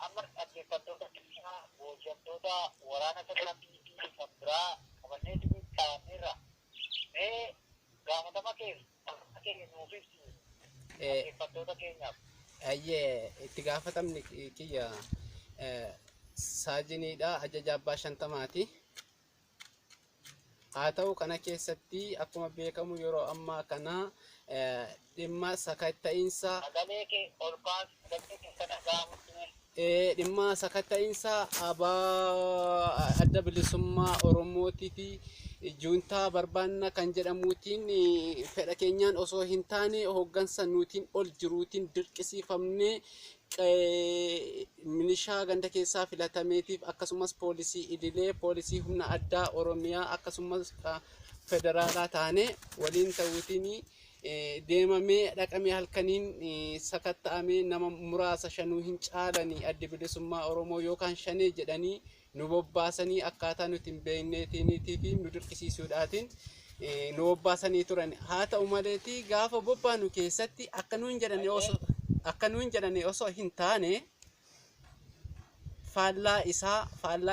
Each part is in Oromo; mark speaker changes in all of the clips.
Speaker 1: Amma dhaggeeffattoota keenya, booji'amtoota waraana sirna PP kan biraa qabannee isiniif kaa'anneerra. Mee gaafatama kee kee nuuf ibsi dhaggeeffattoota keenyaaf.
Speaker 2: Ayyee, itti gaafatamni kiyya saajiniidha, ajaja abbaa 50ti. Haa ta'u, kana keessatti akkuma beekamu yeroo ammaa kana dhimma sakatta'iinsa
Speaker 1: Sagalee kee ol kaasi, sagalee keessa dhaga'amutti mee.
Speaker 2: Dhimma sakatta'iinsa abaa Adda Bilisummaa Oromootii fi juuntaa barbaanna kan jedhamuutiin fedha keenyaan osoo hin taane hooggansa nuutiin ol jiruutiin dirqisiifamnee milishaa ganda keessaa filatameetiif, akkasumas poolisii idilee, poolisii humna addaa Oromiyaa, akkasumas federaalaa taane waliin ta'uutiin deemamee dhaqamee halkaniin sakatta'amee nama muraasa shanuu hin caalanii Addi Bilisummaa Oromoo yookaan Shanee jedhanii nu bobbaasanii akkaataa nuti hin beekneetiiniitii fi nu dirqisiisuudhaatiin nu bobbaasanii turan. Haa ta'u maleetii gaafa bobbaanu keessatti akka nuun jedhane osoo hin taane faallaa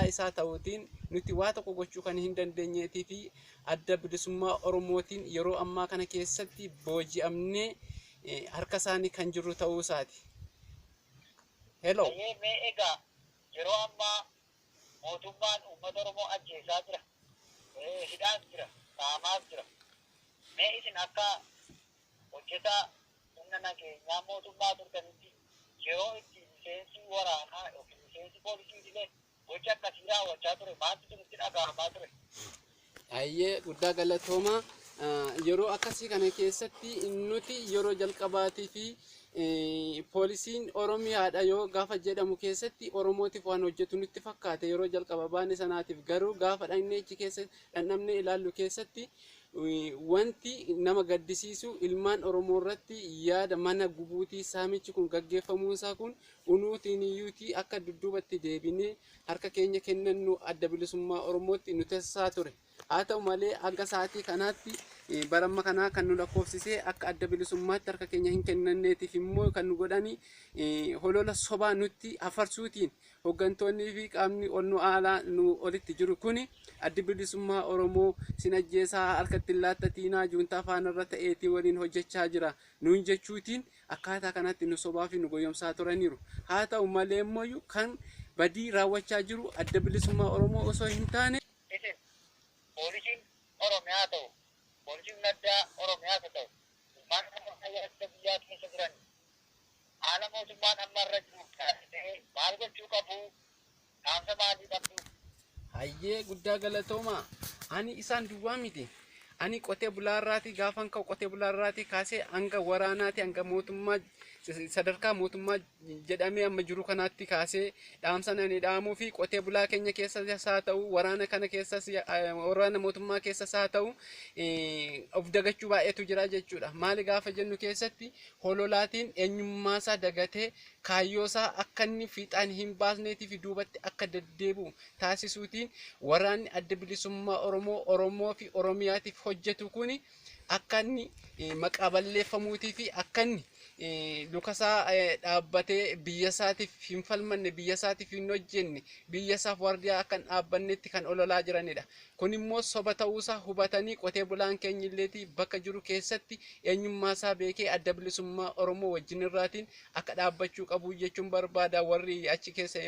Speaker 2: isaa ta'uutiin nuti waa tokko gochuu kan hin dandeenyeetii fi Adda Bilisummaa Oromootiin yeroo ammaa kana keessatti booji'amnee harka isaanii kan jirru ta'uu isaati. Hello.
Speaker 1: Ayyee, mee egaa yeroo ammaa mootummaan uummata Oromoo ajjeesaa jira. Hidhaas jira. Saamaas jira. Mee isin akka hojjetaa humna nageenyaa mootummaa turtanitti yeroo itti miseensi waraanaa yookiin miseensi poolisii idilee gocha akkasii raawwachaa ture maaltu isinitti dhaga'amaa ture?
Speaker 2: Ayyee, guddaa galatooma. Yeroo akkasii kana keessatti nuti yeroo jalqabaatii fi poolisiin Oromiyaadha yoo gaafa jedhamu keessatti Oromootiif waan hojjetu nutti fakkaate yeroo jalqaba baane sanaatiif. Garuu gaafa dhaqnee achi keessa dhandhamnee ilaallu keessatti wanti nama gaddisiisu ilmaan Oromoo irratti yaada mana gubuutii saamichi kun gaggeeffamuunsaa kun unuutiin iyyuutii akka dudduubatti deebinee harka keenya kennannu Adda Bilisummaa Oromootti nu taasisaa ture. Haa ta'u malee, hanga sa'aatii kanaatti baramma kanaa kan nu lakkoofsisee akka adda bilisummaatti harka keenya hin kennanneetiif immoo kan nu godhani holola sobaa nutti afarsuutiin hooggantoonnii fi qaamni ol nu aalaa nu olitti jiru kuni Addi Bilisummaa Oromoo sin ajjeesaa, harkatti hin laattatiinaa, juuntaa faanarra ta'eetii waliin hojjechaa jira nuun jechuutiin akkaataa kanatti nu sobaa fi nu goyyomsaa turaniiru. Haa ta'u malee immoo kan badii raawwachaa jiru Adda Bilisummaa Oromoo osoo hin taane
Speaker 1: Isin poolisiin Oromiyaa ta'u, poolisiin addaa Oromiyaas haa ta'u, ilmaan Oromoo ittisa biyyaa keessa jiran haala mootummaan amma irra jiru taasisee maal gochuu qabu? Dhaamsa maalii qabdu?
Speaker 2: Hayyee, guddaa galatooma. Ani isaan duwwaa miti. Ani qotee bulaarraatii gaafan ka'u qotee bulaarraatii kaasee hanga waraanaati, hanga mootummaa, sadarkaa mootummaa jedhamee amma jiru kanaatti kaasee dhaamsan ani dhaamuu fi qotee bulaa keenya keessas haa ta'u, waraana kana keessas, waraana mootummaa keessas haa ta'u, of dagachuu baay'eetu jira jechuudha. Maali gaafa jennu keessatti hololaatiin eenyummaasaa dagatee kaayyoosaa akka inni fiixaan hin baasneetii fi duubatti akka deddeebi'u taasisuutiin waraanni Adda Bilisummaa Oromoo Oromoo fi Oromiyaatiif hojjetu kuni akka inni maqaa balleeffamuutii fi akka inni lukasaa dhaabbatee biyya isaatiif hin falmanne, biyya isaatiif hin hojjenne, biyya isaaf waardiyaa akka hin dhaabbannetti kan ololaa jiranidha. Kun immoo soba ta'uusaa hubatanii qotee bulaan keenya illeetii bakka jiru keessatti eenyummaasaa beekee Adda Bilisummaa Oromoo wajjin irraatiin akka dhaabbachuu qabu jechuun barbaada. Warri achi keessa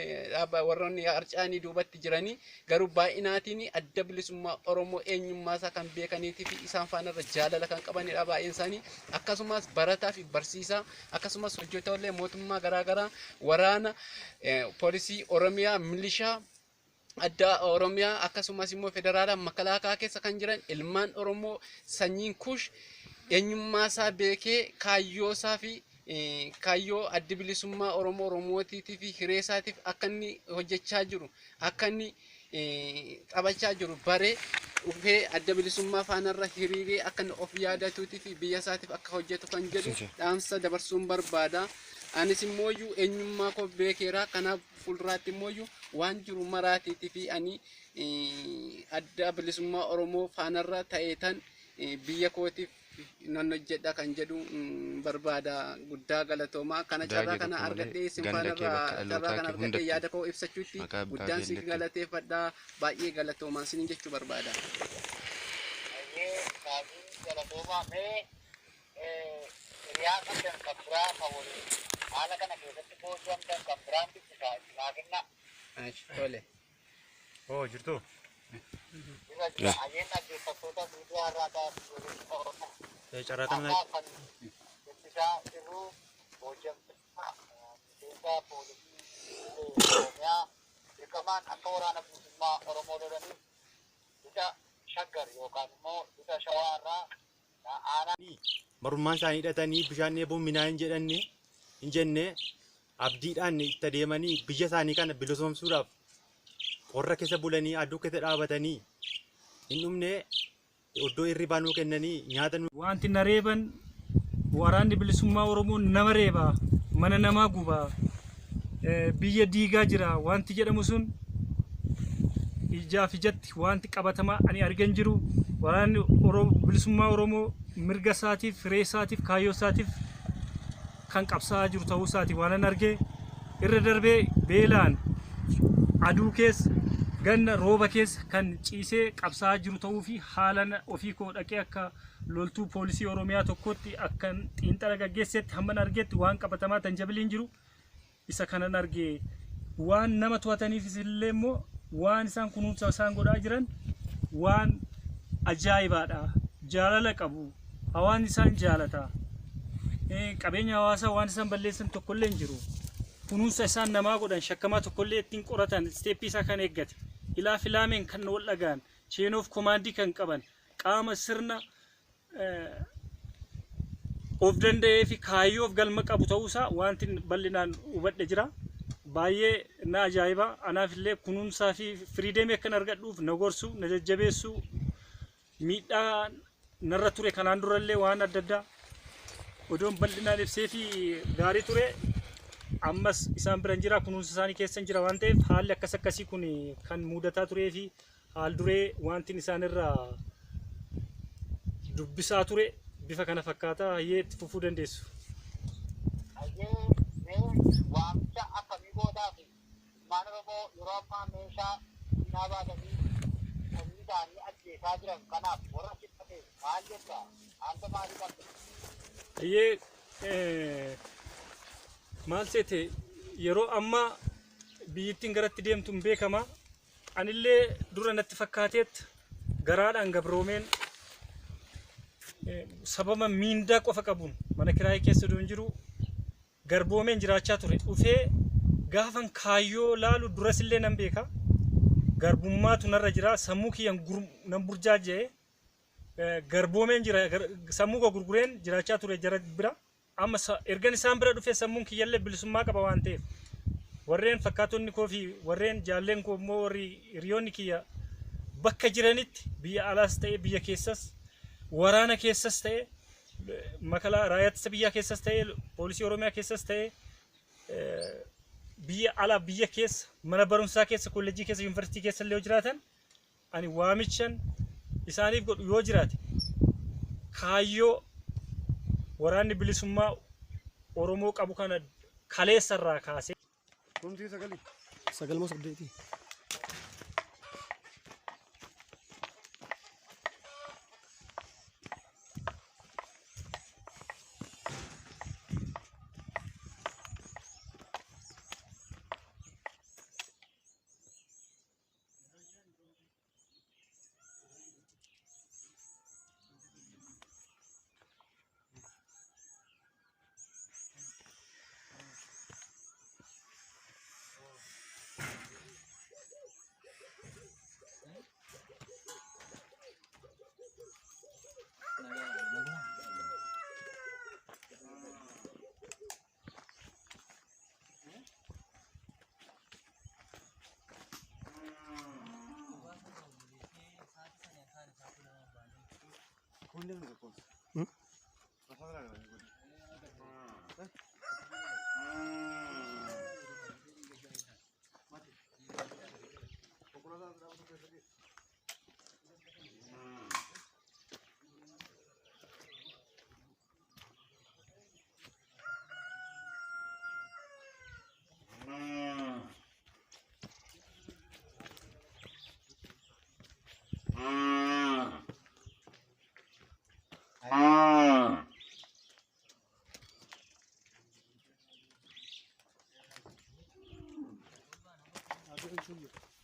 Speaker 2: warroonni harcaanii duubatti jiranii garuu baay'inaatiin Adda Bilisummaa Oromoo eenyummaasaa kan beekaniitii fi isaan faanarra jaalala kan qabanidha baay'een isaanii. Akkasumas barataa fi barsiisaa, akkasumas hojjettoota mootummaa garaagaraa, waraana, poolisii Oromiyaa, milishaa adda Oromiyaa, akkasumas immoo federaalaa makalaakaa keessa kan jiran ilmaan Oromoo sanyiin Kush eenyummaasaa beekee kaayyoosaa fi kaayyoo Addi Bilisummaa Oromoo Oromootiitii fi hiree isaatiif akka inni hojjechaa jiru, akka inni taphachaa jiru baree dhufee Adda Bilisummaa faanarra hiriiree akka inni of yaadatuutii fi biyya isaatiif akka hojjetu kan jedhu dhaamsa dabarsuun barbaada. Anis immooyyuu eenyummaa koo beekeera. Kanaaf fuulduraatti immooyyuu waan jiru maraatiitii fi ani Adda Bilisummaa Oromoo faanarra ta'eetan biyya kootiif nan hojjedha kan jedhu barbaada. Guddaa galatoomaa. Kana
Speaker 3: Daagee
Speaker 2: carraa kana
Speaker 3: tokko malee
Speaker 2: argadhee isin
Speaker 3: ganda
Speaker 2: faana
Speaker 3: kee bakka
Speaker 2: irraa carraa
Speaker 3: dhalootaa
Speaker 2: kana
Speaker 3: kee
Speaker 2: argadhee
Speaker 3: hundattuu
Speaker 2: yaada koo ibsachuutti
Speaker 3: maqaa abbaa
Speaker 2: guddaan
Speaker 3: kee
Speaker 2: si
Speaker 3: illee
Speaker 2: galateeffadha. Baay'ee galatoomaa isiniin jechuu barbaada.
Speaker 1: Ayyee kaaziin galatoomaa. Mee hiriyaa qabdan kan biraa kan waliin haala kana keessatti booji'amtan kan biraan dubbisaa itti naa kennaa.
Speaker 2: Tole.
Speaker 4: Oo jirtu.
Speaker 1: Jira jira. Ayyeen dhaggeeffattoota miidiyaa irraa ta'an Oromoo.
Speaker 4: Carraa kana
Speaker 1: Amma kan dubbisaa jirru booji'amtoota miseensa poolisii Oromiyaa dirqamaan akka waraana bilisummaa Oromoo lolaniif lixa Shaggar yookaan immoo lixa Shawaa irraa aanaa
Speaker 4: Marummaan isaanii hidhatanii bishaan dheebuun minaa hin jedhanne hin jenne abdiidhaan itti adeemanii biyya isaanii kana bilisoomsuudhaaf qorra keessa bulanii aduu keessa dhaabatanii hin dhumne iddoo hirribaa nuu kennanii nyaata nu
Speaker 5: Wanti na reeban waraanni bilisummaa Oromoo nama reebaa, mana namaa gubaa, biyya diigaa jira wanti jedhamu sun ijaaf ijatti wanti qabatamaa ani argan jiru. Waraanni bilisummaa Oromoo mirga isaatiif, firee isaatiif, kaayyoo isaatiif kan qabsaa'aa jiru ta'uu isaati waan an arge. Irra darbee beelaan aduu keessa ganna rooba keessa kan ciisee qabsaa'aa jiru ta'uu fi haalan ofii koo dhaqee akka loltuu poolisii Oromiyaa tokkotti akkan xiinxala gaggeessetti hamman argetti waan qabatamaa tanjabiliin jiru isa kanan arge. Waan nama to'ataniifis illee immoo waan isaan kunuunsa isaan godhaa jiran waan ajaa'ibaadha. Jaalala qabu. Hawaasni isaan jaalata. Qabeenya hawaasaa waan isaan balleessan tokkollee hin jiru. Kunuunsa isaan namaa godhan shakkamaa tokkollee ittiin qoratan isteeppii isaa kan eeggate. Ilaa filaameen kan wal dhagaan chain of command kan qaban qaama sirna of danda'ee fi kaayyoof galma qabu ta'uusaa wanti bal'inaan hubadhe jira. Baay'ee na ajaa'iba. Anaaf illee kunuunsaa fi freedomii akkan argadhuuf na gorsu, na jajjabeessu, miidhaa narra ture kanaan durallee waan adda addaa odoon bal'inaan ibsee fi gaarii ture. Ammas isaan biran jira, kunuunsa isaanii keessa jira waan ta'eef haalli akkas akkasii kun kan mudataa turee fi haal duree wanti isaan irraa dubbisaa ture bifa kana fakkaata. Hayyee itti fufuu dandeessu.
Speaker 1: Ayyee mee waamicha akkamii gootaa fi ilmaan Oromoo yeroo ammaa meeshaa diinaa baatanii sanyii isaanii ajjeesaa jiran kanaaf warra sibbate maal jetta? Haala maalii qabda?
Speaker 5: Hayyee maal seete yeroo ammaa biyyittiin garatti deemtu hin beekama. Anillee dura natti fakkaateet garaadhaan gabroomeen sababa miindaa qofa qabuun mana kiraayii keessa odoon jiru garboomeen jiraachaa ture. Dhufee gaafan kaayyoo laalu duras illee nan beeka. Garbummaatu narra jira. Sammuu kiyyaan nan burjaaja'e. Garboomeen jira. Sammuu koo gurgureen jiraachaa ture jara bira. Amma ergan isaan bira dhufee sammuun kiyyallee bilisummaa qaba waan ta'eef warreen fakkaatonni koo fi warreen jaalleen koo immoo warri hiriyoonni kiyya bakka jiranitti biyya alaas ta'e biyya keessas waraana keessas ta'e makalaa raayyaa ittisa biyyaa keessas ta'e poolisii Oromiyaa keessas ta'e biyya alaa biyya keessa mana barumsaa keessa kolleejjii keessa yuunivarsiitii keessa illee yoo jiraatan ani waamichan isaaniif godhu yoo jiraate kaayyoo waraanni bilisummaa Oromoo qabu kana kaleessarraa kaasee.
Speaker 6: Sagal moo saddeeti?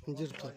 Speaker 6: Hin jirtu.